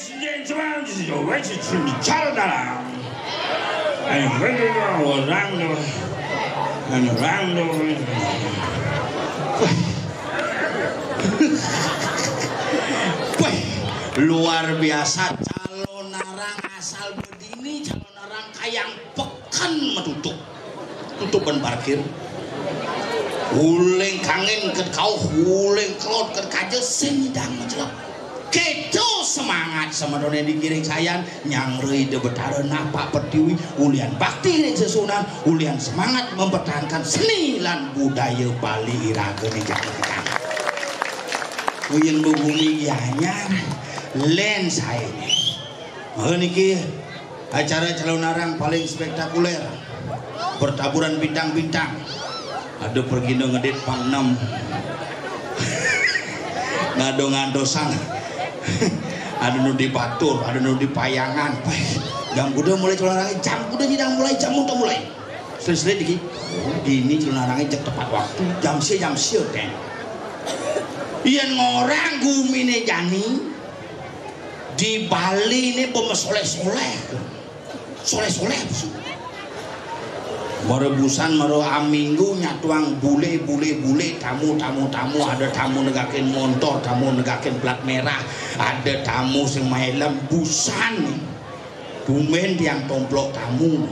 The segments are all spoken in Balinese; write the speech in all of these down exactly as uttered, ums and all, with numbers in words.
Ladies and gentlemen, this is your Reggie Chimicharadalang. And when you know orang tu, and orang tu, wah, luar biasa, calonarang asal bedini, calonarang kayang peken matutuk. Tutup ban parkir. Uling kangin ket kauh, uling kelod ket kaja, sing nyidang macelep. Keto semangat semetoné dikiring sayan, nyanggra Ida Betara napak pertiwi, ulian bakti ring sesuhunan, ulian semangat mempertahankan seni lan budaya Bali iraga né jagi. Uyen bebumi Gianyar, lén saé. Mula niki acara calonarang paling spektakuler. Pertaburan bintang-bintang. Ada pergina ngedit pang enam. Ngado ngantosang. Ada nu di batur, ada nu di payangan. Pah, jam kuda mulai calonarangé, jam kuda nyidang mulai, jam untuk mulai. Selit-selit dikit. Dini calonarangé jek tepat waktu, jam sia, jam sia tén. Yén ngorang guminé jani, di Bali né ba masoléh-soléh. Soléh-soléh. Mara busan, mara aminggu nyatuang bule, bule, bule, tamu, tamu, tamu, ada tamu negakin montor, tamu negakin plat merah, ada tamu sing maélem, busan. Tumbén tiang tomplok tamu.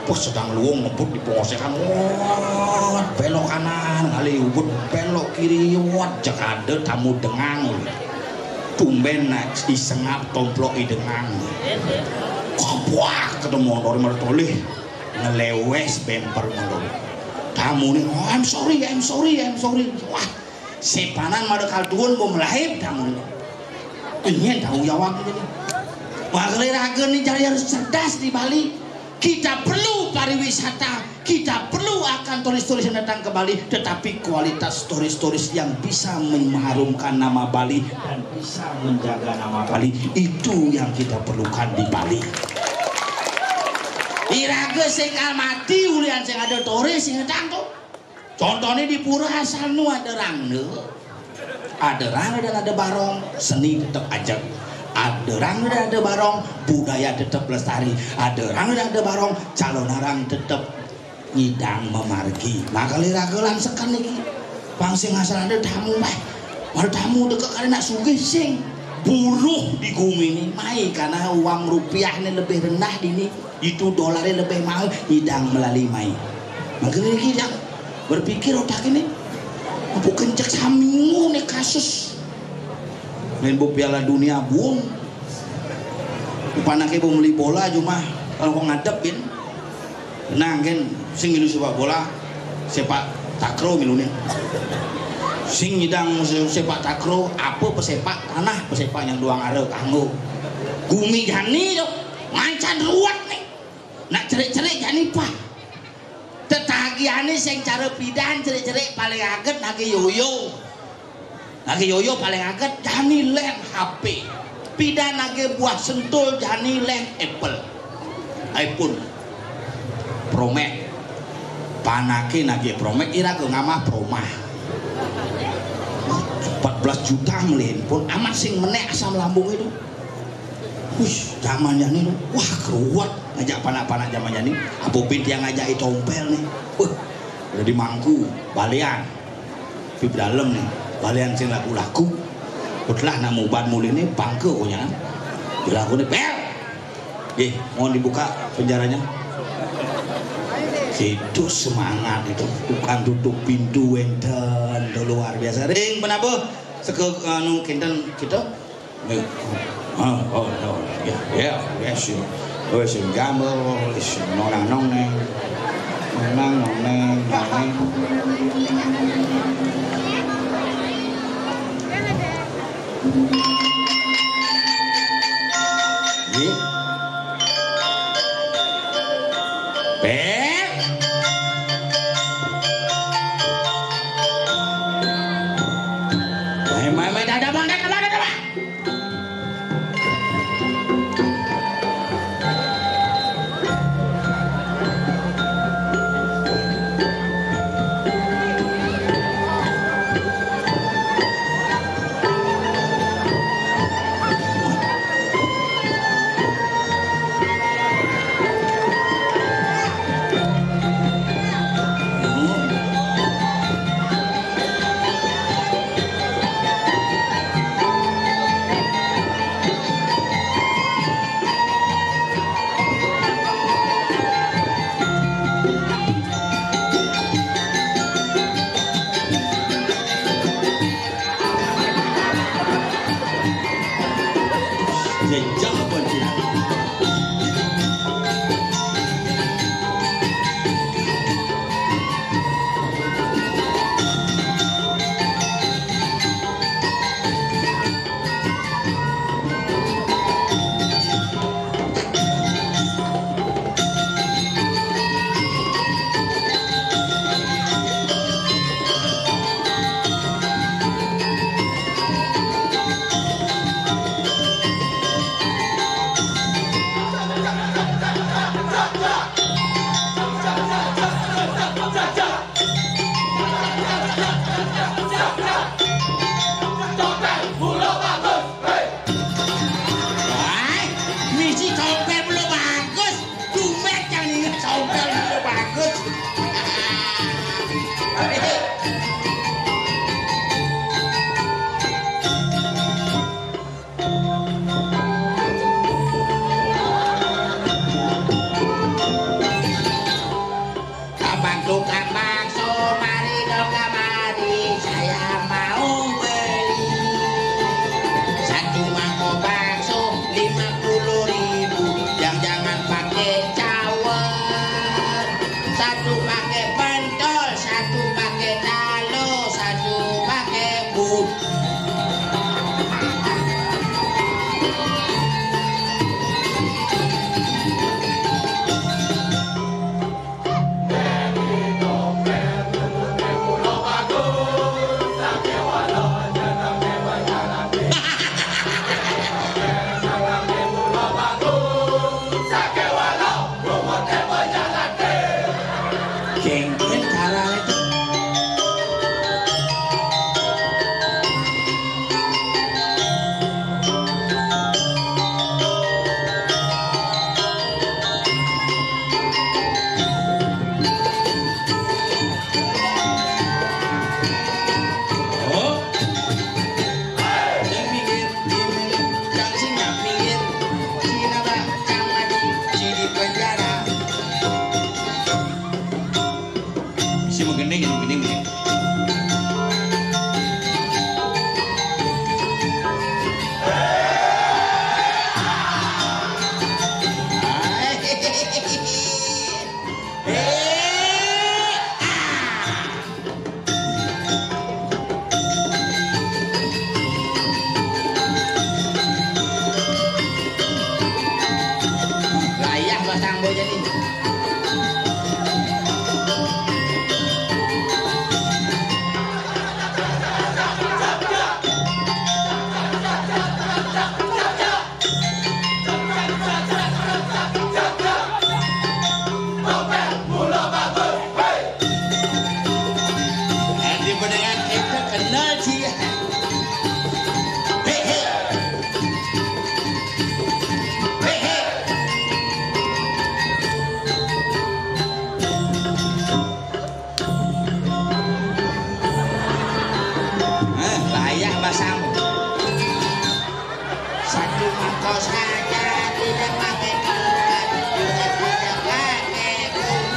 Pas sedang luung ngebut di pengosekan, wot, belok kanan, ngalih ubud, belok kiri, wot, jek ada tamu dengang. Tumbén nak isengap tomplok i dengang. Koplak ketemu montor mara tolih. Ngelewes bemper montor. Tamuné, "Oh, I'm sorry, I'm sorry, I'm sorry." Wah, sepanan mara kal tuun ba melaib tamuné. Nyén tanggung jawab ini. Makanya raga nih jadi harus cerdas di Bali. Kita perlu pariwisata, kita perlu akan turis-turis yang datang ke Bali, tetapi kualitas turis-turis yang bisa mengharumkan nama Bali dan bisa menjaga nama Bali, itu yang kita perlukan di Bali. Iraga sing kal mati ulian sing ada turis sing datang tuh. Contohnya di pura asal nu ada rangda. Ada rangda dan ada barong, seni tetap ajak. Ada rangda dan ada barong, budaya tetap lestari. Ada rangda dan ada barong, calonarang tetap ngidang mamargi. Nah, kali raga lan seken niki. Pang sing asal ada tamu, bah. Ada tamu deka kali nak sugih sing buruh di gumi ini. Mai karena uang rupiahnya lebih rendah dini. Itu dolarnya lebih mahal, idang melalui mai. Makanya lagi idang berpikir otak ini, apa kencek saminggu nih kasus. Main bu Piala Dunia bung. Panaknya bu meli bola cuma kalau kau ngadep gin. Nah, gin sing milu sepak bola, sepak takro milunya. Sing idang sepak takro, apa pesepak tanah, pesepak yang doang ada kanggo. Gumi jani tuh, mancan ruwet nih. Nak cerik-cerik jani pah. Tetagihane sing cara pidan cerik-cerik paling aget nagih yoyo. Nagih yoyo paling aget jani lén H P. Pidan nagih buah sentul jani lén Apple. iPhone. Promek. Panake nagih promek iraga ngamah promah. Empat belas juta meli handphone, amat sing menek asam lambung itu. Wih, zaman jani lu, wah, keruat ngajak panak-panak zaman jani. Apa bin tiang ngajak tompel nih? Wah, udah di mangku, balian. Di dalam nih, balian sing laku-laku. Utlah nak mubat muli nih, bangke konyangan. Dilaku nih, bel. Eh, mohon dibuka penjaranya. Itu semangat itu, tukang tutup pintu wénten, itu luar biasa. Ring penabuh, seke anu kinten kita. Oh, oh, oh, ya, ya, ya, sih. Oh, sih, gambar, sih, nonang noneng. Nonang noneng, noneng. Nggih. Bek. Mai, mai, mai, dadah, Bang, dadah, Bang, dadah, Bang. Jenjang apa sih? Hai, misi Compél Pulo Bagus. Dumet yang inget Compél Pulo Bagus. Abang tukang bakso, mari dong kemari, saya mau beli satu mangkok bakso lima puluh ribu, yang jangan pakai cawan, satu pakai pentol, satu pakai talo, satu pakai bud. Genggen cara itu. Oh. Sing minggir, minggir, cang sing minggir, sing nabrak, cang mati, sing di penjara. Si menggending, si menggending, mending. Layah batang boy jadi. Di pendengar kita kenal dia. Hei, hei. Hei, hei. Eh, layah basang. Satu mangkok saja tidak pakai kuah, tidak, tidak pakai kuah.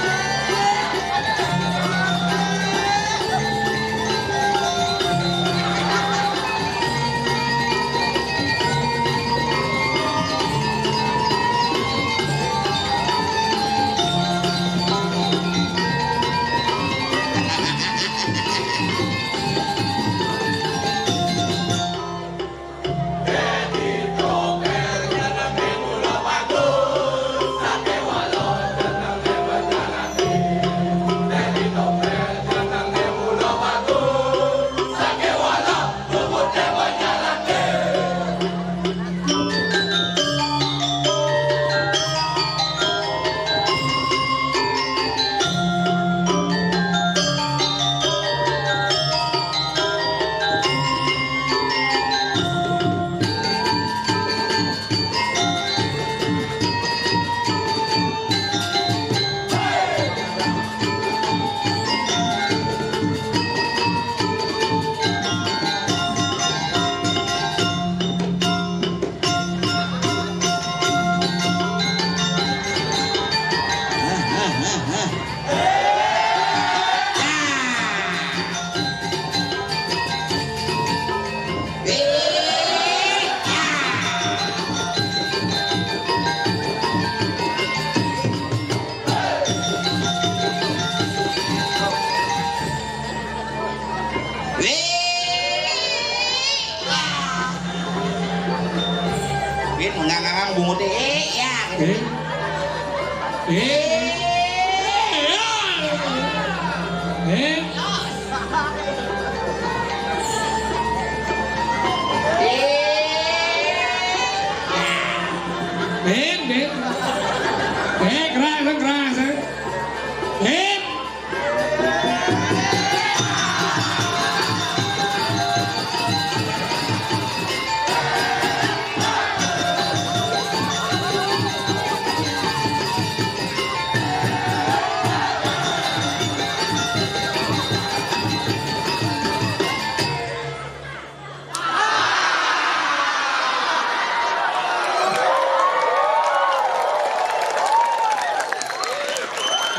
Ngangang bungut, eh, ya, gitu. Eh. Eh. Eh. Eh. Eh, eh. Eh, keras, keras, eh. Eh.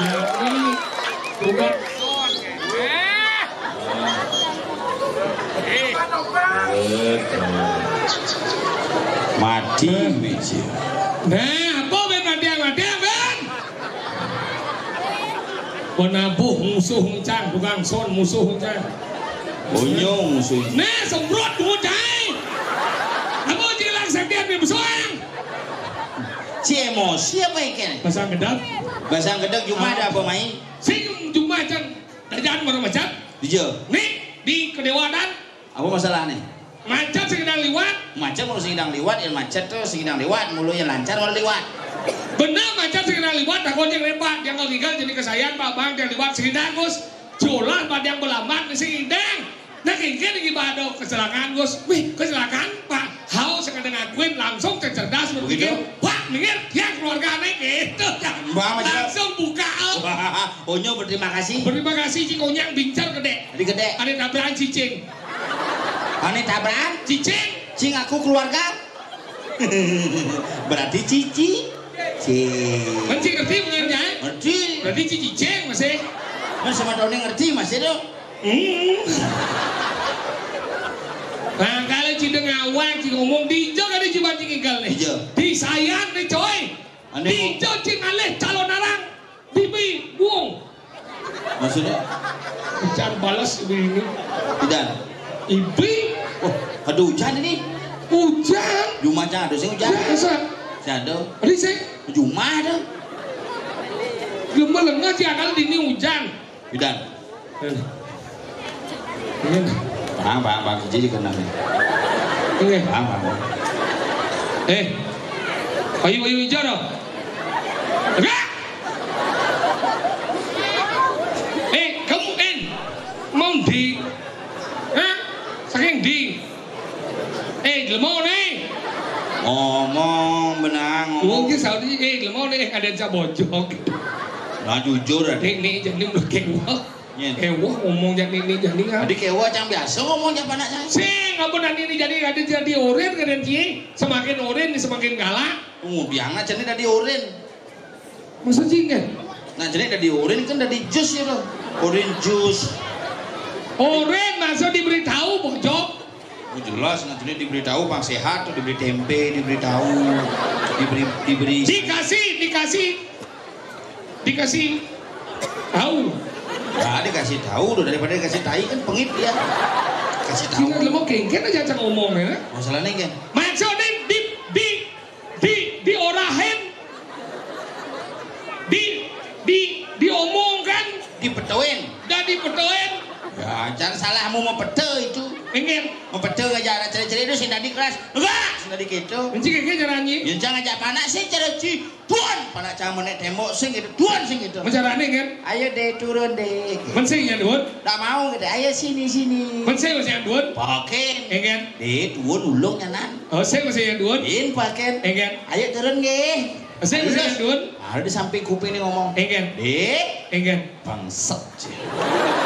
Ya, ini bukan. Mati biji. Nah, apa ben mati-mati, Ben? Penabuh musuh encang, tukang son musuh encang. Unyung musuh. Nah, semprot dulu, cai. Apa cilang saktian di besoang? Si emosi apa ikan? Pasang gedap. Pasang gedap cuma ada apa main? Sing cuma can kerjaan baru macet. Iya. Nih, di kedewatan. Apa masalah nih? Macet sing dang liwat. Macet mau sing dang liwat, yang macet tuh sing dang liwat, mulu yang lancar mau liwat. Bener macet sing dang liwat, takut yang lebat, yang nggak jadi kesayan, Pak Bang, yang liwat sing dang, Gus. Jolah pada yang belamat, sing dang. Nah, kengken lagi pada kecelakaan, Gus. Wih, kecelakaan, Pak. Hau sekadang ngakuin, langsung cerdas berpikir. Begitu. Wah, minggir, yang keluarga aneh gitu. Mbak, macet. Langsung buka, oh. Wah, Onyo berterima kasih. Berterima kasih, Cik Onyang bincar gede. Tadi gede. Ada tabrakan cicing. Ane tabrakan? Cicing. Cing aku keluarga. Berarti cici. Cing. Kan cing ngerti benernya? Ngerti. Berarti cici cing masih. Kan sama Tony ngerti masih tuh. Hmm. Nah, kalau cing ngawang, cing ngomong, di ijo kan cing banting igal nih. Ijo. Di sayan nih, coy. Ane di ijo cing alih calon arang. Bibi, buang. Maksudnya? Hujan balas ibu ini. Hujan. Ibi. Oh, aduh hujan ini. Hujan. Cuma ada sih hujan. Biasa. Ada. Ada sih. Cuma ada. Cuma lengah sih akal dini hujan. Hujan. Ini. Bang, bang, bang, jadi kena nih. Oke. Bang, bang, bang. Eh. Ayo, ayo, hujan dong. Enggak. Eh, kamu, En, mau di? Hah? Saking di? Eh, jelema ne. Ngomong benang. Wong ki saudi, eh, jelema ne, eh, ada cak bojok. Nah, jujur ada. Nek, nek, jadi lu kewah. Nyen. Kewah ngomong jadi nek, jadi nggak. Tadi kewah cang biasa ngomong cang panak cang. Sing, apa nanti ini jadi, ada jadi oren, kadang cie. Semakin oren, semakin galak. Oh, biang aja nih tadi oren. Maksud cing kan? Nah, jadi tadi oren kan tadi jus ya tuh. Orange juice. Oren maksud diberitahu, bojok. Oh, jelas, nah, jadi diberitahu pang sehat tuh, diberi tempe, diberi tahu, diberi, diberi. Dikasih, dikasih, dikasih tahu. Nah, dikasih tahu tuh, daripada dikasih tai kan pengit dia. Kasih tahu. Kita mau kengken aja cang ngomong ya. Masalahnya kan? Maksudnya di, di, di, diorahin, di, di, diomongkan, dipetoin. Dan dipetoin. Ya, jangan salah mau mempete itu. Enggak. Mempete aja ada ceri-ceri itu sing tadi keras. Enggak, sing tadi gitu. Benci kayak cara nyi. Ya, jangan aja panak sih ceri-ceri. Tuan, panak cang menek tembok sing gitu. Tuan sing gitu. Mencarane kan? Ayo deh turun deh. Mensing ya, Dun? Tak mau gitu. Ayo sini sini. Mensing masih yang, Dun? Paken. Engen. Deh, turun ulung nyanan. Oh, saya masih yang, Dun? In paken. Engen. Ayo turun nggih. Saya masih yang, Dun? Ada di samping kuping nih ngomong. Engen. Deh. Engen. Bangsat.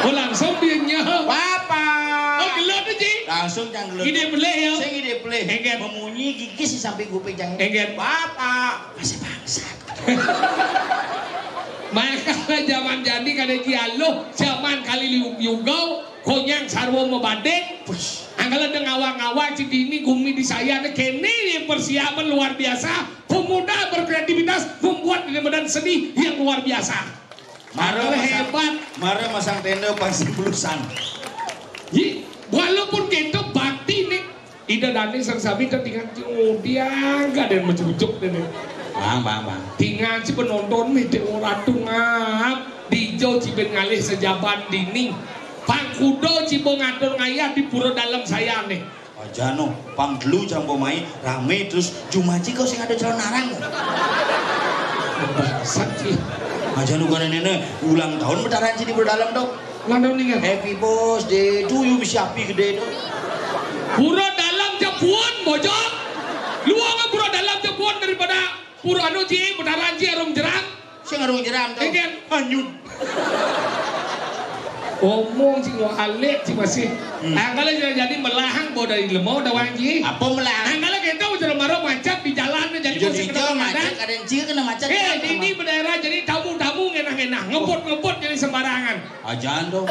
Oh, langsung dia nyah. Bapak. Oh, gelut aja. Langsung cang gelut. Ide pelih ya. Saya ide pelih. Engen. Memunyi gigis di samping kuping cang. Engen. Bapak. Masih bangsat. Makanya zaman jani kada dialuh, zaman kali liu-, liugau, konyang sarwa mabanding. Angkala ada ngawa-ngawa cik dini gumi di saya ada kene yang persiapan luar biasa. Pemuda berkreativitas membuat dengan badan seni yang luar biasa. Mara masang, hebat. Mara masang tenda pasti belusan. Ji, walaupun kita bakti nih, Ida dané sareng sami katingal ngudiang kadén macucuk déné. Bang, bang, bang. Tingal ci penonton mi dék ora tungap. Dijo ci ben ngalih sajaban dini. Pang kuda ci bo ngatur ngayah di pura dalem sayané. Aja no, pang telu cang bo mai, ramé terus jumaji kok sing ada calon narang. Bangsat ci. Aja no, kan nenek ulang tahun Betaran ci di pura dalem to. Ulang tahun nih kan. Happy birthday to you, misi api gedé to. Pura dalem cepuan, bojong. Luang pura dalem cepuan daripada pura anu ci, Betaran ci, Arum Jeram. Sing Arum Jeram to. Éngkén. Hanyut. Omong sing walik ci masih. Hmm. Angkala jadi melahang bo dari lemo dawang ci. Apa melahang? Angkala kéto cara maro macet di jalan jadi. Jadi sing kena macet, macet. Kadén ci kena macet. Eh, ini daerah jadi tamu-tamu ngenah-ngenah, ngebut-ngebut jadi sembarangan. Ajan to.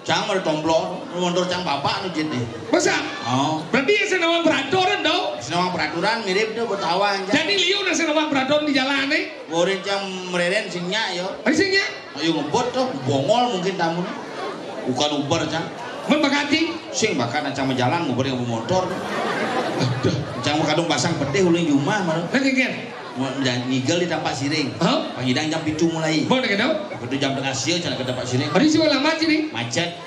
Cang mara tomplok, montor cang bapak nu jit nih. Masa? Oh. Berarti ya sing nawang peraturan to? Sing nawang peraturan mirip to Betawi. Jadi liu nah sing nawang peraturan di jalan nih. Borin cang mereren sing nyak yo. Ari sing nyak? Ayo ngebut to, bongol mungkin tamuné. Bukan Uber cang. Men bakati. Sing bakat nah cang majalan nguber yang motor. Aduh. Cang makadung pasang pedih ulun jumah malah. Lagi kan? Mau ja-, ngigel di Tampaksiring. Hah? Pang hidang jam pitu mulai. Bon, gitu? Begitu jam tengah siang, jalan ke Tampaksiring. Aduh, sih lama sih nih. Macet.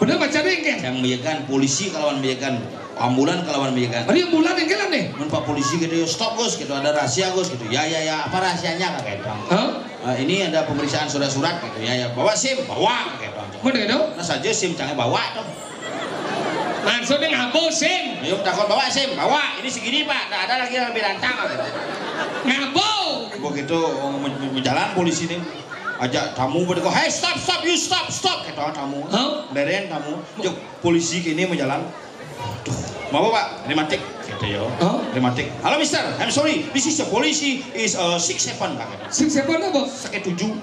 Bener macetnya, kan? Yang mayegan polisi kalawan mayegan ambulan kalawan mayegan. Aduh, ambulan yang kelam nih. Mun pak polisi gitu, "Stop, Gus," gitu, "ada rahasia, Gus," gitu. "Ya, ya, ya, apa rahasianya?" Kata itu. Hah? "Eh, ini ada pemeriksaan surat-surat," gitu. "Ya, ya, bawa sim, bawa," gitu. Bener gitu? Nah, saja sim jangan bawa tuh. Maksudnya ngabo sim? Ayo, takut bawa sim, bawa. Ini segini, Pak, nggak ada lagi yang lebih rantang, gitu. Ngabo. Begitu, oh, men-, men-, menjalan polisi nih. Ajak tamu pada kok, "Hey, stop, stop, you stop, stop," kata tamu. Hah? Beren tamu. Yuk, polisi kini menjalan. Aduh, "Apa, Pak?" "Rematik," kata yo. Hah? "Rematik." "Halo, Mister, I'm sorry, this is a policy, is a six seven," kata. Six seven apa? Sakit tujuh.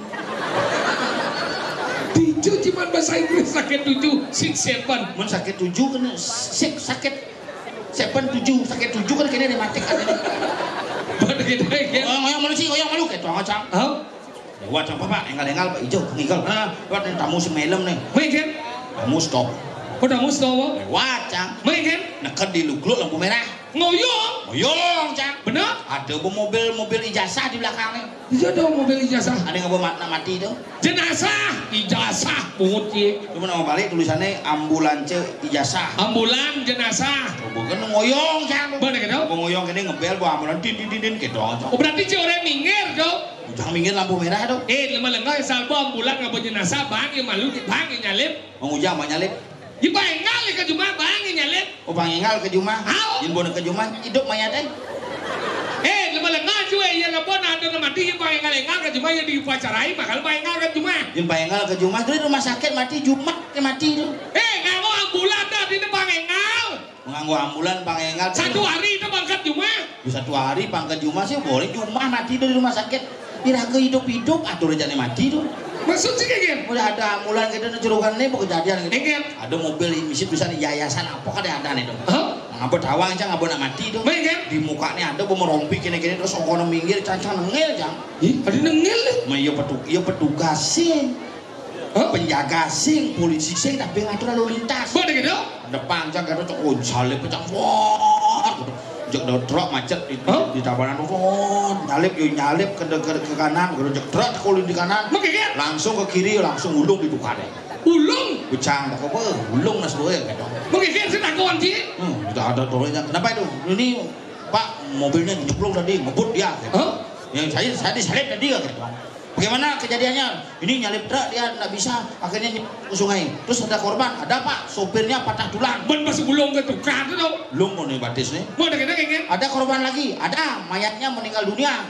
Dijo cuman bahasa Inggris sakit tujuh, six seven. Mun sakit tujuh kan six sakit. Seven tujuh, sakit tujuh kan kena rematik kan. Bener gitu ya. Ngoyong, ngoyong malu sih, ngoyong malu, gitu, cang. Hah? Lewat cang, "Bapak, enggal-enggal, Pak, ijo, ngigel." Nah, lewat nih tamu sing melem nih. Mungkin. Tamu stop. Oh, tamu stop, apa? Lewat cang. Mungkin. Neked di lugluk lampu merah. Ngoyong. Ngoyong cang. Bener? Ada bu mobil, mobil ijazah di belakangnya. Iya dong, mobil ijazah. Ada nggak bawa mat-, mati tuh? Jenazah, ijazah, bungut ci. Cuma nama balik tulisannya ambulance ijazah. Ambulan jenazah. Oh, bukan ngoyong cang. Bener gitu? Mau ngoyong kene ngebel bawa ambulan, din, din, din, din, gitu, cang. Oh, berarti ci orang minggir dong. Ujang minggir lampu merah tuh. Eh, lemah lengah asal bawa ambulan ngapa jenazah, bang, ya malu, bang, ya nyalip. Mau ngujang, mau nyalip. Ya, bang, enggal ya ke jumah, bang, ya nyalip. Oh, pang enggal ke jumah. Au. Yen bona ke jumah, hidup mayat, eh. Eh, leba lengan jua, iya leba ada na mati, pang enggal-enggal ke jumah, ya diupacarai, makal pang enggal ke jumah. Yen pang enggal ke jumah, tuh di rumah sakit mati, Jumat ke mati tuh. Eh, nganggo ambulan dah, di pang enggal. Nganggo ambulan, pang enggal. Satu hari itu pangkat jumah. Ya, satu hari pangkat jumah sih, boleh jumah mati tuh di rumah sakit. Iraga hidup-hidup, atur aja nih mati tuh. Maksud sih kayak gini? Udah ada ambulan gitu, nih, cerukan nih, kejadian gitu. Iya. Ada mobil misi tulisan yayasan apa kan ada nih tuh. Hah? Ngapa tawang cang, ngapa nak mati tuh? Main kan? Di mukanya ada, bawa merompi kene-kene, terus ongkono minggir, cang-cang nengil, cang. Ih, ada nengil nih. Ma, iya petu-, iya petugas sih. Hah? Penjaga sing, polisi sing, tapi ngatur lalu lintas. Mana gitu? Depan cang, kata cang, oh, salib cang, wah, gitu. Jek do truk macet di, hah? Di tabanan, wah, nyalip, yo nyalip ke, ke, ke kanan, gitu. Jek truk, kalau di kanan, langsung ke kiri, langsung ulung di tukar. Ulung? Bujang, tak apa, ulung nas boy, gitu. Mungkin sih tak kawan sih. Hmm, tidak ada tolongnya. Kenapa itu? Ini, Pak, mobilnya nyemplung tadi, ngebut dia, gitu. Hah? Yang saya, saya disalip tadi, gitu. Bagaimana kejadiannya? Ini nyalip truk, dia nggak bisa, akhirnya nyemplung ke sungai. Terus ada korban, ada, Pak, sopirnya patah tulang. Ban pas ulung ke tukar tuh. Ulung mau nih batis nih. Mau ada kena kayak gini? Ada korban lagi, ada, mayatnya meninggal dunia.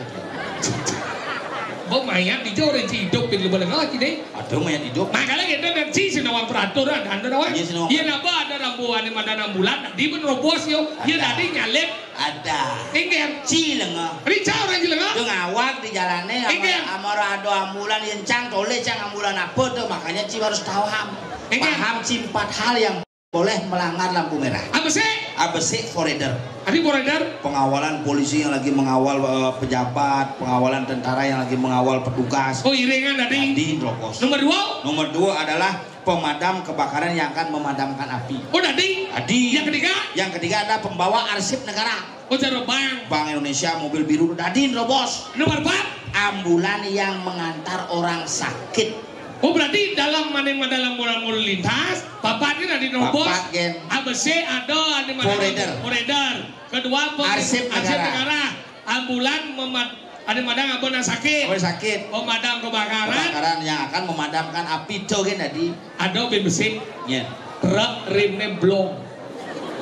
Bau mayat di jauh orang hidup di luar lagi deh. Ada mayat hidup. Makanya kita nanti sing nawang peraturan, ada nawang. Iya, sing nawang. Iya, napa ada rambuan yang ada enam bulan, di menerobos yo. Iya, ada. Tadi nyalip. Ada. Inggih. Ci lenga. Rica orang ci lenga. Tuh ngawag di jalannya, inggih. Amar, amar ada ambulan, yen cang toleh cang ambulan apa tuh, makanya ci harus tahu ham. Inggih. Paham ci empat hal yang boleh melanggar lampu merah. Apa sih? Apa sih forader? Adi forader? Pengawalan polisi yang lagi mengawal, eh, pejabat, pengawalan tentara yang lagi mengawal petugas. Oh, iringan tadi. Tadi terobos. Nomor dua? Nomor dua adalah Pemadam kebakaran yang akan memadamkan api. Oh, dadi? Dadi. Yang ketiga? Yang ketiga ada pembawa arsip negara. Oh, cara bank. Bank Indonesia, mobil biru, dadi nerobos. Nomor empat? Ambulan yang mengantar orang sakit. Oh, berarti dalam mana, dalam mobil lalu lintas, papat kan ada nerobos. Papat, kan. A B C ada, ada mana? Forader. Forader. Kedua, pem-, arsip negara. Ambulan memat-, ada madang apa nak sakit? Apa sakit? Pemadam kebakaran. Kebakaran yang akan memadamkan api tu kan tadi. Ada bin besi. Ya. Truk remnya blong.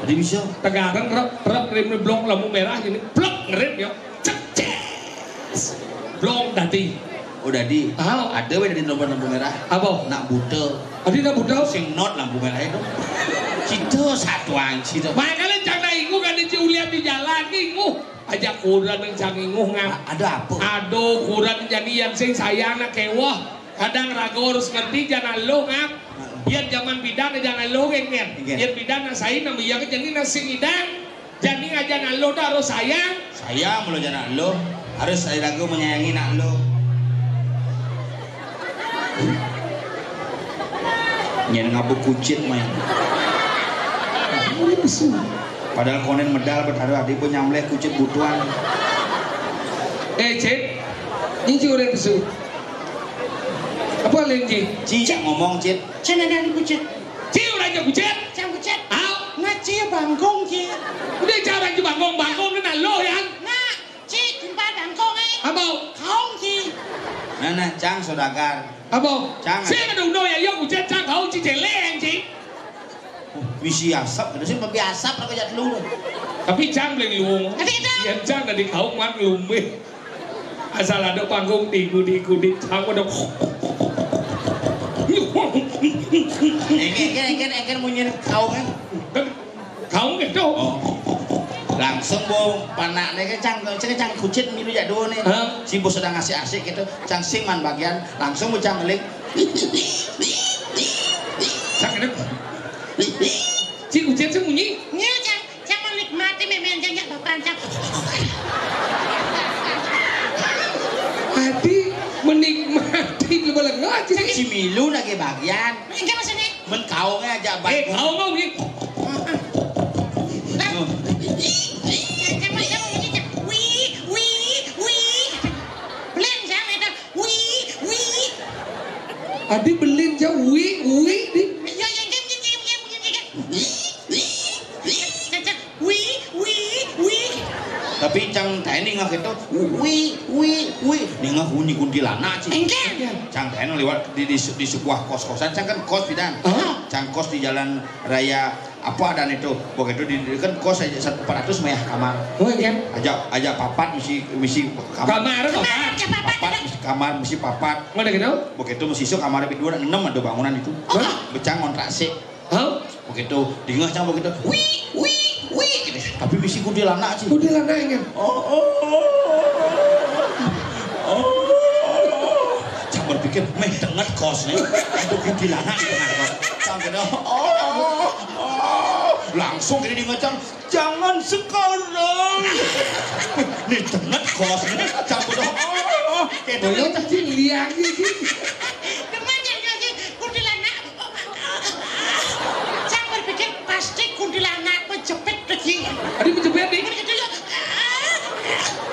Jadi bisa. Tegarang truk, truk remnya blong, lampu merah ini, plek, ngerit ya. Cek, ces. Blong tadi. Oh, dadi. Tahu. Ada weh di nomor lampu merah. Apa? Nak buta. Adi nak buta? Sing not lampu merah itu. Kita satu anci tu. Makanya cang nak inguh kan di ulian di jalan, inguh. Aja kuran yang cang inguh ngap. A-, ada apa? Aduh, kuran jani yang sing sayang nak kewah. Kadang ragu harus ngerti, jangan lo ngap. Biar zaman bidan jangan lo, kan? Iya. Biar bidan nak sain, nama iya kan, jani nak sing idang. Jani aja nak lo dah harus sayang. Sayang mulu aja nak lo. Harus saya lagu menyayangi nak lo. Nyen ngabuk kucit main. Padahal konen medal, padahal adik pun nyamleh kucit butuan. Eh, Cit. Ini orang pesu. Apa lagi? Ci, ngomong, Cit. Cen ada di kucit. Ci, orang je kucit. Cang kucit. Au. Nah, ci bangkong, ci. Udah, cara je bangkong, bangkong ni nak lo, ya? Nah, ci, jumpa bangkong, eh. Apa? Kaung, ci. Nah, nah, cang saudagar. Apa? Cang. Saya ada undang ya, ya, kucit, cang, kaung, ci, jelek, ci. Misi asap, kita sih lebih asap lah kejat lu. Tapi cang beli luung. Tapi itu. Ya, cang dari kaung, man, lumbe. Asal ada panggung, di gudi-gudi, aku ada. Engke, engke, engke, engke munyi kaung, kan? Kaung gitu. Oh. Langsung, Bung, panakne kan cang, cang, cang kucit milu jak dua nih. Hah? Si bos sedang asik-asik gitu, cang sing man bagian, langsung cang ngeling. Cang ini. Si kucit sih munyi. Iya, cang. Cang menikmati memian jang jak baparan cang. Adi menikmati lu belengah, Cing. Si milu lagi bagian. Enggak maksudnya. Men kaungnya aja. Eh, bagus. Kaung kau gitu. Nah. Cang, cang, cang, cang, wih, wih, wih. Belin, cang, itu. Wih, wih. Adi belin, cang, wih, wih, di. Iya, iya, iya, iya, iya, iya, iya. Wih, wih, wih. Cang, cang. Wih, wih, wih. Tapi cang taen ningeh gitu, wih, wih, wih. Ningeh bunyi kuntilanak, Cing. Engke. Cang taen lewat di, di, di sebuah kos-kosan, cang kan kos pidan. Hah? Cang kos di jalan raya apa dan itu. Begitu di, di kan kos aja satu empat ratus mayah kamar. Oh, iya. Aja, aja papat misi, misi kamar. Kamar, kamar. Kamar, aja papat. Papat, misi kamar, misi papat. Mana gitu? Begitu misi isu kamar lebih dua, enam ada bangunan itu. Hah? Becang ngontrak sih. Hah? Begitu, dingeh cang begitu. Wih, wih, wih gitu. Tapi bisi kuntilanak, Cing. Kuntilanak, ingat. Oh, oh, oh, oh. Cang berpikir, meh tenget kos nih. Ada kuntilanak di tengah kos. Cang gitu, oh, oh, oh. Langsung gini dingeh cang, jangan sekarang. Nih tenget kos nih. Cang gitu, oh, oh, oh. Gitu. Belum, Cing, liang, Cing. Demen ya, ya, ya. Kuntilanak. Cang berpikir pasti kuntilanak menjepit lagi. Adi menjepit, Dik? Begitu ya.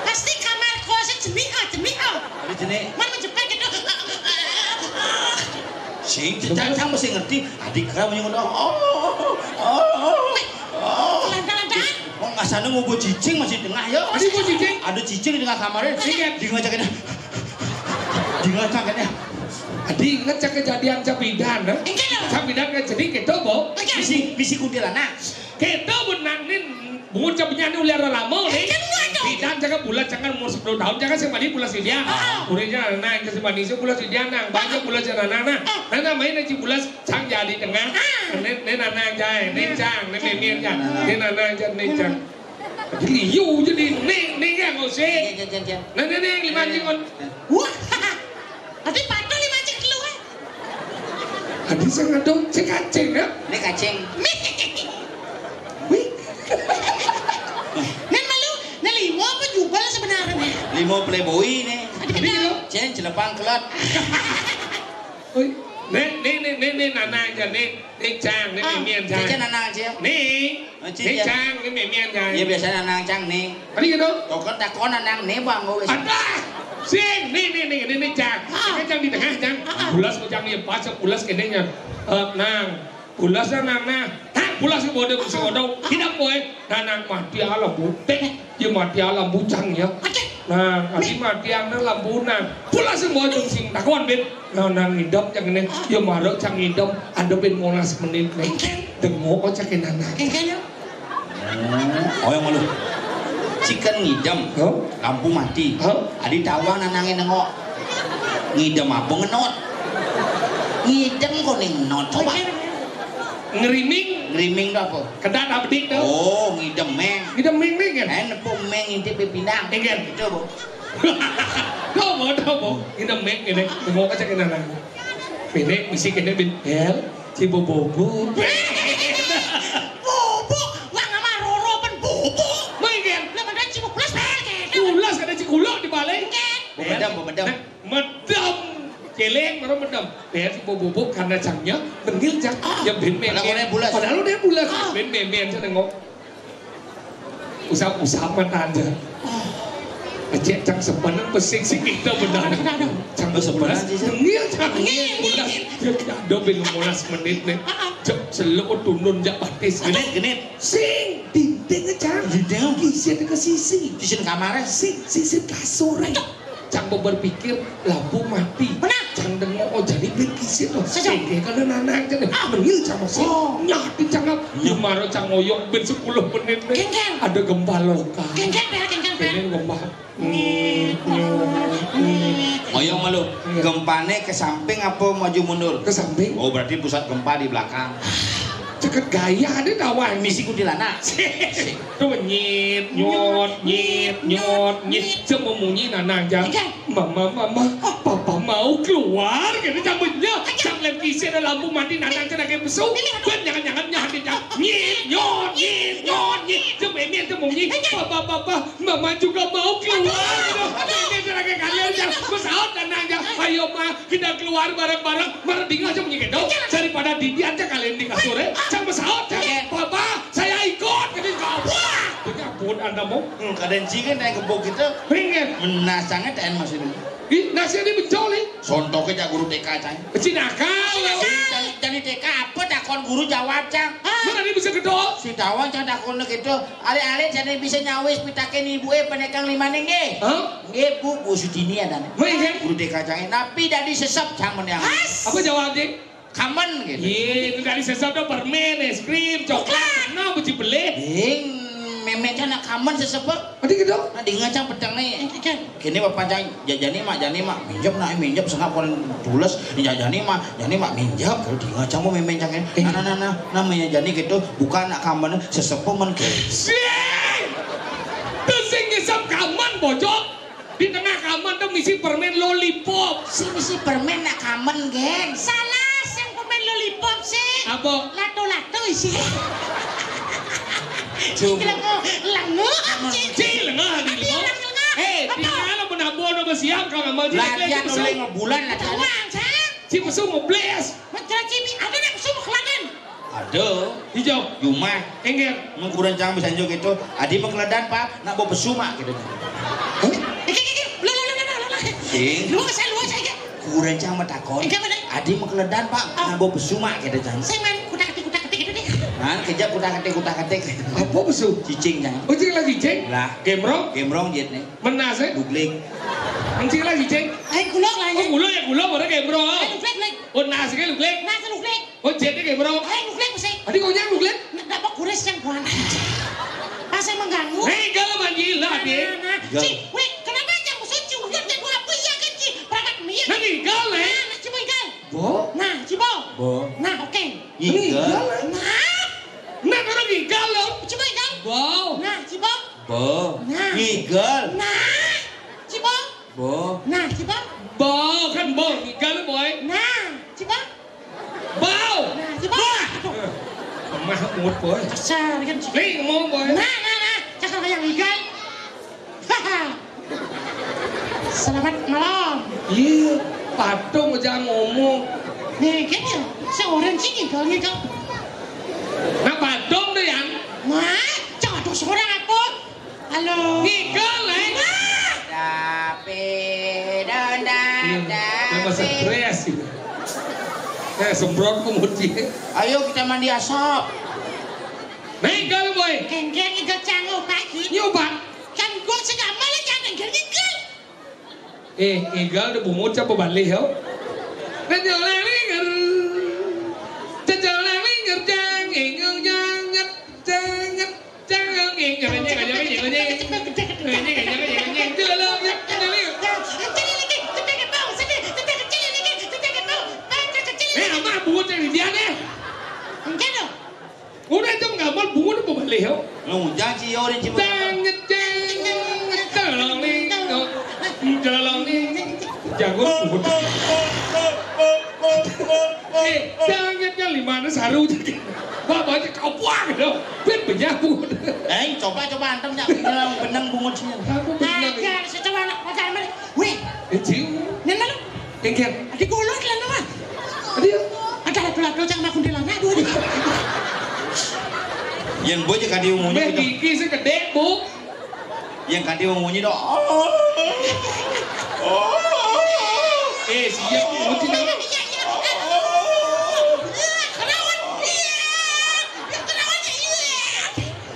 Pasti kamar kosnya jenih, ah, jenih, ah. Adi jenih. Man menjepit gitu. Sing, cang, cang mesti ngerti. Adi kera punya ngono. Oh, oh, oh, oh. Lantang-lantang. Wong ngasane ngubu cicing masih tengah ya. Adi ngubu cicing? Ada cicing di tengah kamarnya. Iya. Di ngajak ini. Di ngajak ini. Adi inget cak kejadian cak bidan, eh? Enggak. Cak bidan kan jadi gitu, Bu. Enggak. Bisi, bisi kuntilanak. Gitu, Bu, nak nin, Bu, cak penyanyi uliar lama nih. Enggak, enggak dong. Bidan cak bulan, cak umur sepuluh tahun, cak sing mandi bulan sidian. Ah. Kuringnya anak, cak sing mandi bulan sidian, nang. Banyak bulan cak anak, nah. Ah. Nah, namanya nang bulan cang jadi tengah. Ah. Nen, nen anak aja, nen cang, nen memir aja. Nen anak aja, nen cang. Liu jadi ning, ning ya, nggak usah. Iya, iya, iya, iya. Nah, nih, nih, lima anjing, kon. Wah, ati patuh lima anjing telu, eh. Adi sing ngadong, sing kacing, ya? Ini kacing. Wih. Nen malu, nen limo apa jubel sebenarnya? Limo Playboy nih. Adi kenal. Cen, celepang, kelot. Wih. Nih, nih, nih, nih. Né nanang cang, né, né cang, né mémén cang. Cécé nanang cang. Né. Oh, né cang, né mémén cang. Iya, biasa nanang cang né. Tadi gitu. Tokon takon nanang né bang wis. Ada. Sing, né, né, né, né, né cang. Né cang di tengah cang. Bulas ku cang, iya pas bulas kéné nya. Eh, nang. Bulas nang, nang. Tang bulas ku bodong, sing bodong. Hidap koé. Nanang mati alam buték. Ya mati alam bujang ya. Nah, adi mati anak lampunan. Pula sing bocong sing takon, Bit. Nah, nang ngidem cang né. Ya marek cang ngidem, ada ben molas menit né. Dengok aja ke nanang. Kéngkén ya. Oh, yang malu. Cikan ngidem. Hah? Lampu mati. Hah? Adi tawang nanangé nengok. Ngidem apa ngenot? Ngidem kok né ngenot. Coba. Ngeriming. Ngeriming to apa? Kedat apa bedik to? Oh, ngidem méng. Ngidem méng né kan? Eh, nepuk méng intip pindang. Iya kan? Itu, Bu. Tuh, Bu, tuh, Bu. Ngidem méng ini. Tengok aja kena nang. Ini misi kena bin. Hel, si bobo. Bobo, wah, nggak mah roro pen bobo. Méng kan? Lah, mana si bobo plus, Bel, gitu. Ulas ada si kulok di balik. Kan? Bebedam, bebedam. Nah, medem. Céléng, baru medem. Bér si bobo karena cangnya, bengil cang. Ah. Ya, ben mémén. Padahal udah bulas. Padahal udah bulas. Ah. Ben mémén, cang nengok. Usap-usap mata aja. Ah. Cék cang sebenarnya pesing sih kita benar. Aduh, aduh, aduh. Cang sebenarnya sih, bengil cang. Bengil, bulas. Bengil. Ya, ada ben molas menit né. Ah, ah. Cék seluk tunun jak batis. Genit, genit. Sing, dinding cang. Dinding. Kisah ke sisi. Sisi kamar. Sing, sisi kasur. Cang berpikir lampu mati. Benar. Cang dengok, oh, jadi ben kisit loh. Sejak. Sehingga kalau nanang cang, ah, bengil cang masih. Oh. Nyati cang ap. Nyemaro cang oyok ben sepuluh menit né. Kéngkén. Ada gempa lokal. Kéngkén, Bel, kéngkén, Bel. Kéngkén gempa. Oyok malu. Iya. Gempané ke samping apa maju mundur? Ke samping. Oh, berarti pusat gempa di belakang. Ceket gaya ada kawan. Misi kuntilanak. Tuh nyit, nyot, nyit, nyot, nyit. Cek memunyi nanang cang. Mama, mama, papa mau keluar. Gitu cang benyah. Cang lem kisir lampu mati nanang cang lagi pesu. Ben jangan-jangan nyah hati cang. Nyit, nyot, nyit, nyot, nyit. Cek mémén cek memunyi. Papa, papa, mama juga mau keluar. Gitu. Ini cang lagi kalian cang. Pesawat nanang cang. Ayo ma, kita keluar bareng-bareng. Merdinga cang memunyi gitu. Daripada didi aja kalian di kasur ya. Cang pesawat cang. Papa, saya ikut. Gitu. Wah. Punya pun anda mau. Hmm, kadang cikin naik gebok gitu. Pengen. Menasangnya T N masih ini. Ih, nasi ini bencol nih. Sontoknya cak guru T K cang. Cina kau. Jadi, jadi T K apa takon guru jawab cang? Mana dia bisa gedor? Si tawang cang takon gitu. Alé-alé jadi bisa nyawis pitakin ibu eh penekang lima nggih. Hah? Nggih, Bu, Bu Sutini ada nih. Wih, kan? Guru T K cang. Tapi dari sesep cang menang. Apa jawab dia? Kamen gitu. Iya, itu dari sesep tuh permen, es krim, coklat. Nah, biji beli. Ding, mémén cang nak kamen sesep. Ada gitu? Nah, ding cang peteng nih. Kéné papan cang, jajani mak, jani mak, minjem nak, minjem sengap kon tules, jajani mak, jani mak minjem, kalau ding cang mau mémén cang. Nah, nah, nah, nah, namanya jani gitu, bukan nak kamen sesep men gitu. Sing! Tuh sing ngisep kamen, bocok. Di tengah kamen tuh misi permen lollipop. Sing misi permen nak kamen, geng. Salah, sing permen lollipop sih. Apa? Lato-lato isi. Cuma. Lengo, lengo, cing. Cing, lengo, di lengo. Lengo, lengo. Eh, di mana pun abon apa siang kalau nggak mau latihan oleh ngebulan latihan. Uang, cang. Ci pesu ngebles. Mencela cibi, ada nih pesu mau keladan. Ada. Hijau. Jumah. Enggak. Mengkurang cang bisa njuk itu. Adi mengkeledan, Pak. Nak bawa pesu, Mak, gitu. Hah? Iki, iki, iki. Lu, lu, lu, lu, lu, lu. Sing. Lu, saya, lu, saya, iki. Kurang cang mau takon. Enggak, mana? Adi mengkeledan, Pak. Ah. Nak bawa pesu, Mak, gitu, cang. Sing, man. Kutak-ketik, kutak-ketik gitu deh. Nah, kejap kutak-ketik, kutak-ketik. Apa pesu? Cicing, cang. Oh, cicing lagi, cicing? Lah. Gembrong? Gembrong, jet nih. Menas, eh? Duglik. Mencing lagi, cicing? Ayo, gulung lah, ya. Oh, gulung ya, gulung. Orang gembrong. Ayo, duglik, duglik. Oh, nas, kayak duglik. Nas, duglik. Oh, jet kayak gembrong. Ayo, duglik, sih. Adi kau nyang duglik? Nggak dapat kuris yang buana. Pas saya mengganggu. Hei, kalau manjil lah, Adi. Nah, nah, nah. Enggak. Ci, weh, kenapa yang khusus ci? Udah jadi apa ya kan, ci? Perangkat mie. Nah, enggak, eh. Nah, nah, coba enggak. Bo? Nah, ci, bo. Bo. Nah, oke. Ngigal. Nah. Nah, orang ngigal loh. Ci, bo enggak. Bo. Nah, ci, bo. Bo. Nah. Ngigal. Nah, ci, bo. Bo. Nah, ci, bo. Bo, kan bo. Ngigal, boy. Nah, ci, bo. Bau. Nah, ci, bo. Bah. Aduh. Lemah mood, boy. Dasar, kan, ci. Nih, ngomong, boy. Nah, nah, nah. Dasar kayak ngigal. Selamat malam. Iya, patung aja ngomong. Nih, kan ya? Sing ora sing ngigel-ngigel. Nah, Badung to, Yan. Wah, cak aduh suara apa? Halo. Ngigel, eh. Wah. Tapi dona. Iya, tambah stres gitu. Eh, semprot ku muci. Ayo kita mandi asap. Ngigel, boy. Kengkeng ngigel canggu pagi. Nyoba. Kan gua sing gak malah jangan ngigel-ngigel. Eh, ngigel de bungut sapa balih yo. Kejalang linger. Kejalang linger jang, ingung janget, janget, janget, ingung janget, ingung janget. Eh, amah bungut yang dia deh. Enggak dong. Udah itu gambar bungut apa balih yo? Lu janji yo, udah cium. Janget, janget, tolong nih, tolong nih. Jago bungut. Eh, janget yang lima saru. Wah, banyak kapuan gitu. Ben banyak bungut. Eh, coba, coba antem, Cak. Beneng, beneng bungut sih. Aku beneng. Agar secoba anak pacar meri. Wih. Eh, cium. Nena lu. Kengkeng. Adi kulo lan, Mas. Adi ya. Ada lagu-lagu cang nak kuntilanak dua di. Yen boy cek adi munyi. Meh gitu. Gigi sekedek, Bu. Yen kadi wong munyi to. Oh. Oh. Eh, siap, Bu. Iya, iya, iya. Kerawan. Iya. Kerawan, iya.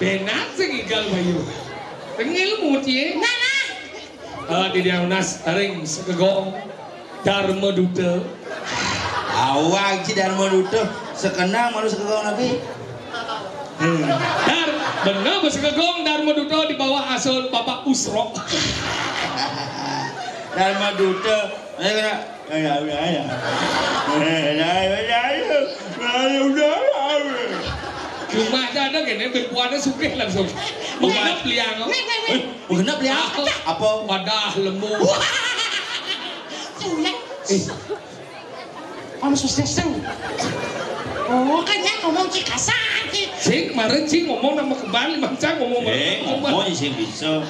Benar sing ngigel, Bayu. Tengil muci. Nah, nah. Eh, di Diang Unas ring Sekegong Dharma Duta. Awak ci Dharma Duta, sekenang malu Sekegong nabi. Hmm. Dar, bener, Sekegong Dharma Duta di bawah asun Bapak Usrok. Dharma Duta, ayo kena. Cuma aja ada gini, berkuahnya sugih langsung. Mengenap liang. Weh, weh, weh. Weh, mengenap liang. Ah. Apa? Wadah lembu. Sulit. Eh. Kamu sukses tuh. Oh, kan ya ngomong ci kasar, ci. Sing, kemarin sing ngomong nama kembali, bangsa ngomong. Eh, ngomong sing bisa.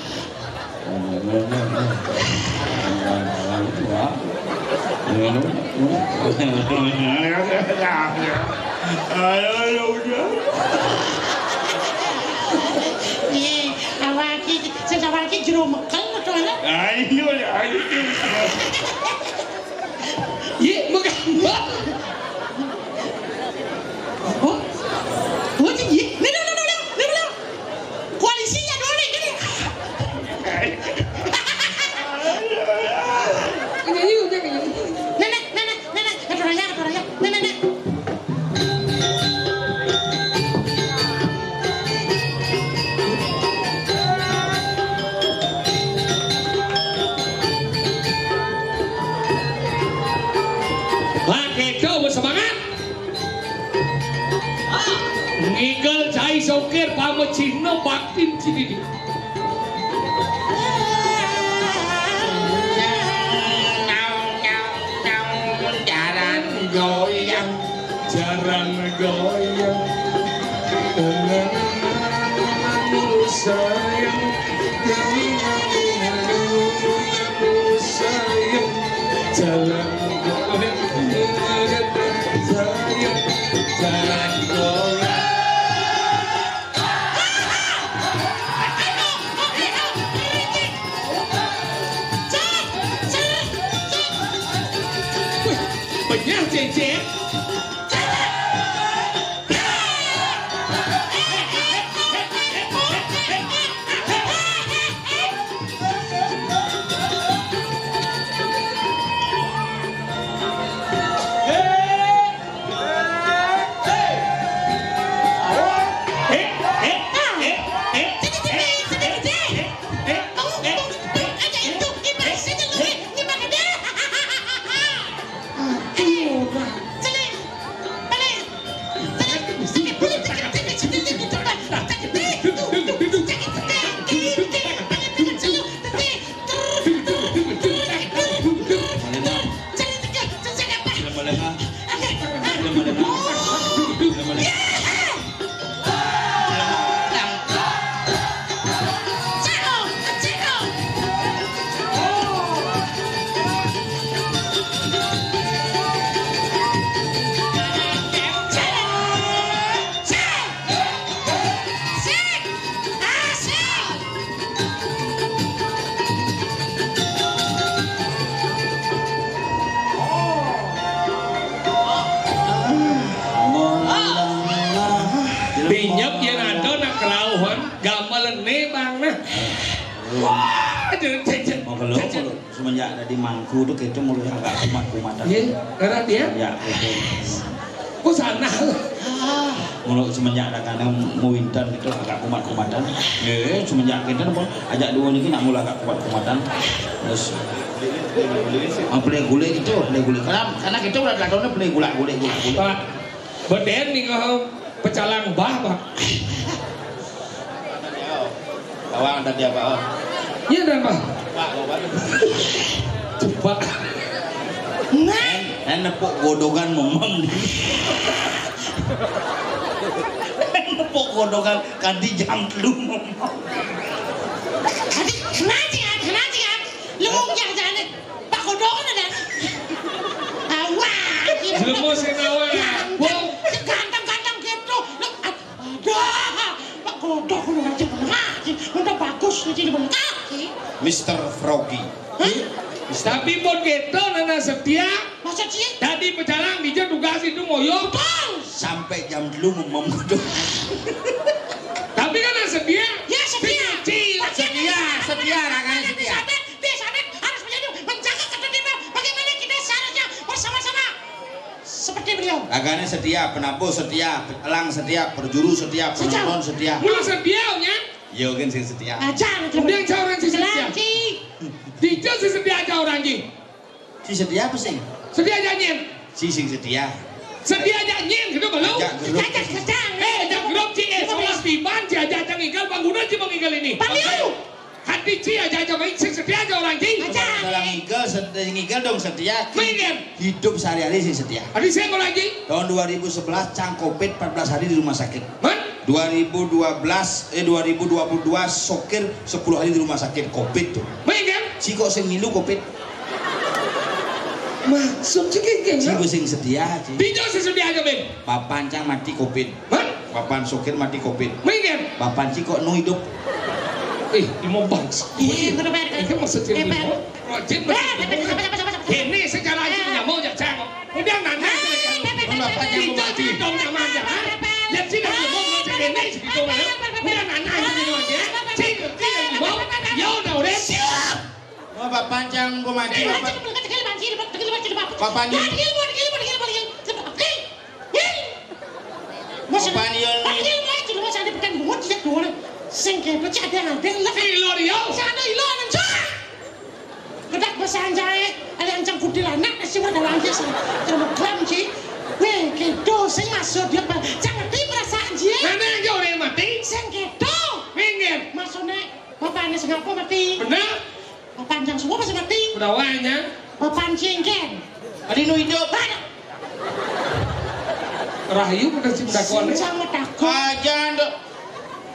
Iya, awak iki, sing awak iki jero mekel to, lho. Ayo, ayo. Iya, mekel. Oh, oh, iya. Lho, lho, lho, lho, lho, lho. Koalisi ya dulu ini. Nenek, nenek, nenek, aduh raya, aduh raya. Nenek, nenek. Lah, kita bersemangat. Ngigel cai sokir pamecihna baktin cididi. Jaran goyang, jaran goyang. Sayang, sayang, jalan. Benyah, Cecep. Cécét. Oh, kalau, kalau semenjak dadi mangku to kéto mulai agak kumat-kumatan. Nggih, ngarang dia? Ya, gitu. Kok sana? Ah, mula semenjak dadi anak muwinten kéto agak kumat-kumatan. Nggih, semenjak kéto napa ajak dua niki nak mula agak kumat-kumatan. Terus, ah, pelih gulik gitu, pelih gulik. Karena, karena kéto udah kelakonnya pelih gulak-gulik, gulak-gulik. Pak, beden nih kok pecalang bah, Pak. Bawang tadi apa? Oh. Iya, dah, Pak. Pak, apa? Coba. Nah. En, en nepuk godongan memang. En nepuk godongan kanti jam telu memang. Adi, kenapa sih, Adi? Kenapa sih, Adi? Lu mau nyah jane? Pak godongan ada. Awah, gitu. Lu mau sing awah. Ganteng, ganteng-ganteng gitu. Lu, Aduh, Pak Godok lu aja bengkak, udah bagus aja bengkak. Mister Froggy. Hah? Tapi pun gitu, Nana Setia. Masa sih? Tadi pecalang dija tugas itu ngoyo. Betul. Sampai jam telu memem gitu. Tapi kan Nana Setia. Ya, Setia. Setia, Setia, Setia, Setia, Setia. Dia sana harus menjadi menjaga ketertiban. Bagaimana kita seharusnya bersama-sama seperti beliau. Ragané setia, penabuh setia, pelang setia, perjuru setia, penonton setia. Mula setia, nya? Yo, kan sing setia. Aja, kemudian cawang sing setia. Lagi. Dija sing setia aja orang ji. Si setia apa sih? Setia aja nyen. Si sing setia. Setia aja nyen, gitu belum? Ajak grup. Ajak sedang. Eh, ajak grup ji, eh, sama Iban, ji ajak ajak ngigel, bangunan ji mau ngigel ini. Pak Liu. Hati ji ajak ajak baik, sing setia aja orang ji. Ajak. Salah ngigel, setia, ngigel dong setia. Minggir. Hidup sehari-hari sing setia. Hati saya mau lagi. Tahun dua ribu sebelas, cang covid empat belas hari di rumah sakit. Man? Dua ribu dua belas, eh, dua ribu dua puluh dua, sokir sepuluh hari di rumah sakit covid tuh. Minggir. Si kok sing milu covid? Maksud sih kayak Ci gini. Sing setia, Ci. Dija sing setia aja, Bin. Bapan cang mati covid. Hah? Bapan sokir mati covid. Minggir. Bapan ci kok nu hidup. Eh, ilmu bangsa. Iya, bener, bener. Ini maksud Eh, ilmu. Bener. Rajin. Eh, bener, bener, bener, bener, bener. Ini secara aja Eh. Nyamuk ya, cang. Udah nanya Eh, aja, ya. Bener, bener, Bapak bener. Jangan Itu mati. Ci dong nyaman, ya, ha? Bener, bener. Ya, ci dong Eh, nyamuk, bener, cang ini, bener, ci dong, bener, ya. Bener. Udah nanya aja, ya. Ci, ci, ya, ci, ya. Ya, udah, udah. Siap. Oh, Bapak cang, gua mati, Bapak. Bapak. Bapak ni. Bapak ni. Sing kedo cak ada-ada lah. Ilo dia. Sana ilo nang cak. Kedak bahasa anjay, ada yang cang kuntilanak, sing ada lagi sing termekram, Ci. Weh, kedo, sing maksud dia, Pak. Cang ngerti perasaan, Ci. Mana yang jauh dari mati? Sing kedo. Minggir. Maksudnya, Bapak ini sing apa mati? Bener. Bapak cang semua masih mati. Udah wanya. Bapak cingken. Adi nu hidup. Ada. Rahayu pada si takon. Sing sama takon. Aja, Nduk.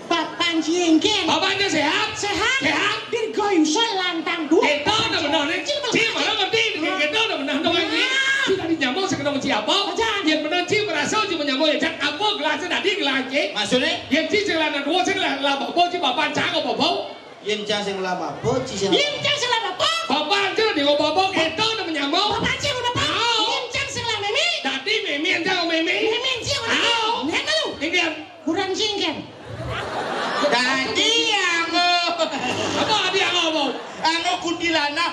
Bapak cingken. Bapaknya sehat? Sehat. Sehat. Dirgo Yusuf lantang dua. Kita udah benar, nih. Cil, Cil, mana ngerti? Kita udah benar, dong, ini. Nah. Kita di nyamuk, saya ketemu siapa? Aja. Yang benar, Cil, berasa, Cil, menyamuk, ya, Cak. Apa gelasnya tadi, gelasnya? Maksudnya? Yang Cil, celana dua, saya lah, lah, bapak, Cil, bapak, cang, apa, bau? Yén cang sing laba apa, ci sing Yén cang sing laba apa? Bapak anjir di bapak itu udah menyambung. Bapak anjir udah apa? Au. Yén cang sing laba mémé. Dadi mémé anjir mémé. Mémé anjir udah. Au. Nén lu. Inggih. Kurang singkem. Dadi anggo. Apa dadi anggo apa? Anggo kuntilanak.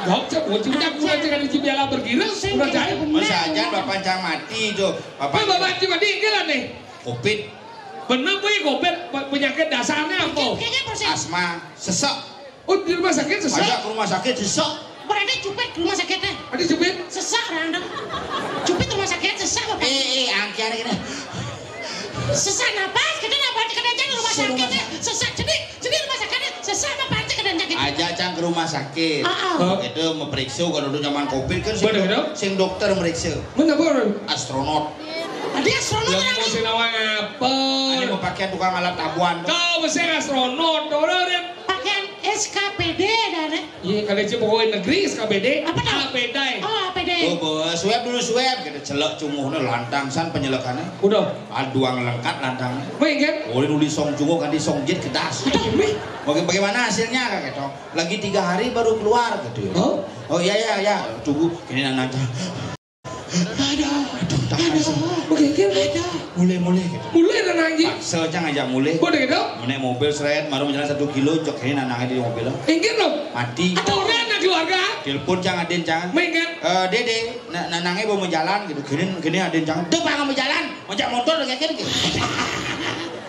Gak usah bocil, udah kurang jangan di Cibiala bergirang, udah cari. Masa aja bapak cang mati itu. Bapak. Bapak anjir mati, inggih lah nih. Covid. Bener, Bu, ya, covid, pe-, penyakit dasarnya apa? Kayaknya persis. Asma, sesek. Oh, di rumah sakit sesek? Ajak ke rumah sakit, sesek. Berarti cupit ke rumah sakitnya. Ada cupit? Sesek, orang dong. Cupit rumah sakit, sesek apa? Eh, eh, angkian gini. Sesek napas, kita napas, kita aja ke rumah sakitnya. Sesek, jadi, jadi rumah sakitnya, sesek apa, panci, kita aja gitu. Ajak cang ke rumah sakit. Ah, ah. Itu memeriksa, kalau udah zaman covid kan, sing Bener, dok-, dong? Sing dokter meriksa. Bener, bener. Astronot. Dia astronot. Yang orang mau ini. Sing nawang apa? Ini mau pakaian tukang alat tabuhan. Kau mesti astronot, orang yang pakaian S K P D dah, nih. Iya, kalau cuma pegawai negeri S K P D, apa tuh? A P D. Oh, A P D. Oh, bos, swab dulu swab, kita celek cunguhnya lantang san penyelekannya. Udah. Aduang lengkap lantangnya. Baik kan? Oh, ini nulis song cunguh, ganti song jet kedas. Aduh, mi. Baga-, bagaimana hasilnya, kak, gitu? Lagi tiga hari baru keluar, gitu ya. Oh? Oh, iya, iya, iya. Tunggu, ini nanti. Aduh, aduh, tak aduh, bisa. Begigil. Aduh. Mulih-mulih gitu. Mulih Nanang Ji. Paksa cang ajak mulih. Kok gitu? Menek mobil seret, baru jalan satu kilo, cok ini Nanang di mobil. Inggih lho. Mati. Aturan nang keluarga. Telepon cang adin cang. Menggan. Eh, Dede, na Nanangnya mau jalan gitu. Gini, gini adin cang. Tuh, Bang, mau jalan. Ngajak motor kayak gitu.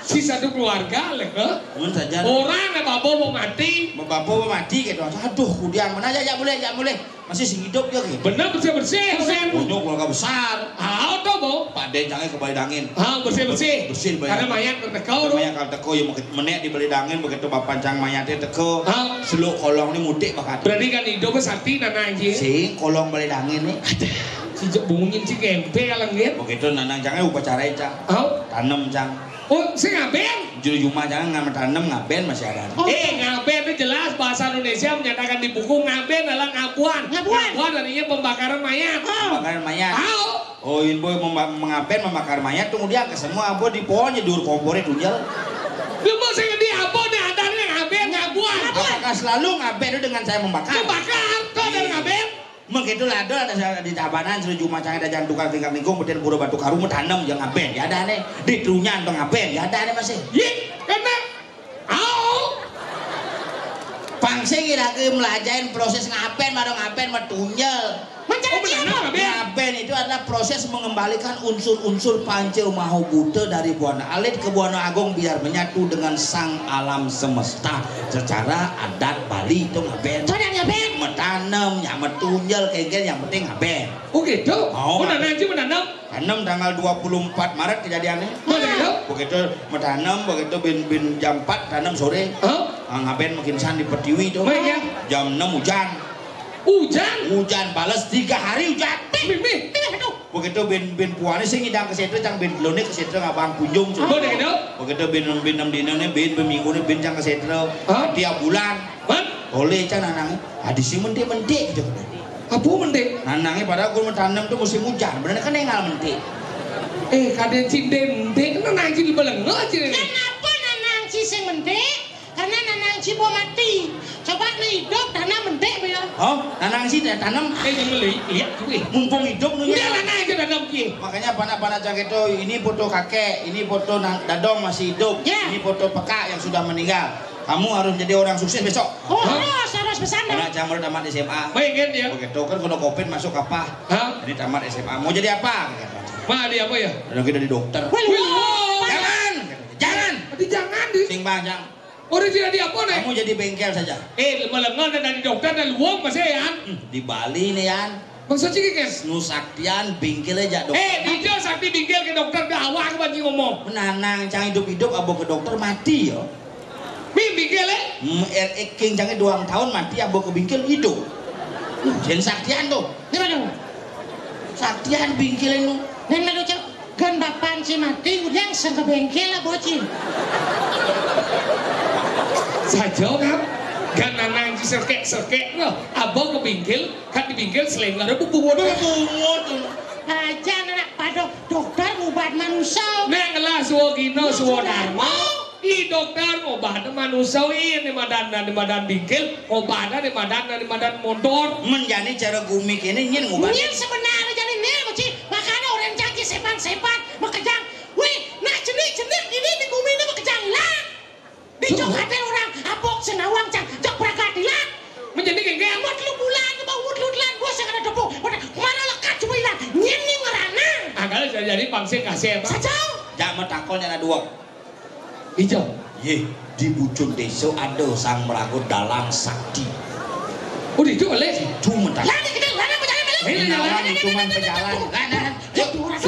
Si satu keluarga lek, eh? Mun saja. Orang nggak apa-apa mau mati. Mau apa mau mati gitu. Aduh, kudiang mana aja, ajak mulih, ajak mulih. Masih sing hidup ya gitu. Bener, bersih-bersih, Sen. Punya keluarga besar. Ah, to, Bo. Pak Den cangnya kebalik dangin. Ah, bersih-bersih. Bersih, bersih. Karena mayat teko. Karena mayat kalau teko ya mungkin menek di balik dangin begitu bapak cang mayatnya teko. Ah. Seluk kolong ini mudik bakat. Berarti kan hidup sakti Nanang Ji. Sing kolong balik dangin nih. Si jek bunyi si kempe ya lenggit. Begitu Nanang cangnya upacara cang. Ah. Tanem cang. Oh, sing ngaben? Juru juma cang nggak tanem ngaben masih ada. Oh. Eh, ngaben itu jelas bahasa Indonesia menyatakan di buku ngaben adalah ngabuan. Ngabuan. Ngabuan artinya pembakaran mayat. Ah. Pembakaran mayat. Tahu? Oh, ini boy memba- mengaben membakar mayat, tunggu dia ke semua apa di pohonnya dur kompornya tunjel. Lu mau saya di apa nih ada nih ngaben ngabuan? Apakah selalu ngaben itu dengan saya membakar? Membakar, kok ada ngaben? Mengitulah ada ada di tabanan sudah cuma cangnya ada jangan tukang tinggal ningkung betul pura batu karung mau tanam yang ngaben ya ada nih di trunyan tuh ngaben ya ada nih masih. Yik, karena Au. Pang sing iraga melajahin proses ngaben, baru ngaben metunjel. Mencari apa? Ngaben itu adalah proses mengembalikan unsur-unsur panca maha buta dari buana alit ke buana agung biar menyatu dengan sang alam semesta. Secara adat Bali itu ngaben. Cara ngaben. Metanam, ya metunjel, kengkel, yang penting ngaben. Oh gitu? Oh, oh, nanam sih menanam. Tanem tanggal dua puluh empat Maret kejadiannya. Mana gitu? Begitu metanam, begitu bin bin jam empat tanam sore. Hah? Ah, ngaben makin san di Pertiwi itu. Mana ya? Jam enam hujan. Hujan? Hujan balas tiga hari hujan. Mih, mih, mih, aduh. Begitu bin bin puane sing ngidang ke situ, cang bin delone ke situ ngabang kunjung. Mana gitu? Begitu bin bin enam dina ne bin bin minggu ne bin cang ke situ. Hah? Tiap bulan. Man? Oleh cang nanang, adi sing mentik-mentik gitu. Apa mentik? Nanangnya padahal gua mau tanam tuh musim hujan, bener kan engal mentik. Eh, kadang cinde mentik, nanang cinde belengo cinde. Kenapa nanang ci sing mentik? Karena nanang ci mau mati. Coba nih hidup tanam mentik ya. Oh, nanang ci tanam. Eh, jangan lihat gue. Mumpung hidup nu. Udah nanang aja tanam ki. Makanya panak-panak cang itu ini foto kakek, ini foto dadong masih hidup, ya. Ini foto peka yang sudah meninggal. Kamu harus menjadi orang sukses besok. Oh, harus, harus pesan dong. Anak cang baru tamat S M A. Baik kan dia? Begitu kan kalau covid masuk apa? Hah? Ini tamat S M A. Mau jadi apa? Mau jadi apa ya? Udah kita di dokter. Wih, jangan. Jangan. Tadi jangan di. Sing banyak. Udah jadi apa nih? Kamu jadi bengkel saja. Eh, melengon dan di dokter dan luwung masih ya. Hmm, di Bali nih Yan. Maksudnya kan? Nu saktian bingkil aja dokter. Eh, dia sakti bingkil ke dokter ke awak bagi ngomong. Menanang cang hidup-hidup abo ke dokter mati ya. Mimpi kele? Hmm, R E King jangan dua tahun mati, abah kebingkil hidup. Jen saktian tuh. Gimana? Saktian bingkil itu. Neng lalu cak gan bapan si mati, udah sengke bengkel lah bocil. Saja kan? Gan nanang si serkek-serkek loh. Abah kebingkil, kan dibingkil selenggar bubungut. Bubungut. Aja anak pada dokter ngubat manusia. Nek ngelah suwagina suwadarma. I dokter ngobat manusia ini madan di madan bingkil, ngobat di madan di madan montor. Menjadi cara gumi kini nyin ngobat. Nyin sebenarnya jadi nih, mesti makanya orang janji sepan-sepan, makejang. Wih, nak jenik-jenik ini di gumi ini makejang lah. Dicok ate orang apok senawang cang cok pragatilan. Menjadi gengge amat lu bulan, mau lu telan bos yang ada debu. Mana lekat cuma hilang. Nyin nih ngerana. Agak jadi pangsit kasih apa? Saja. Jak metakon yang ada dua. Ijo. Ye, di bucun desa ada sang meragut dalang sakti. Oh, itu oleh. Itu mentah. Lari kita, lari apa jalan, lari? Ini nawan cuma pejalan. Lari, lari, lari. Itu orang.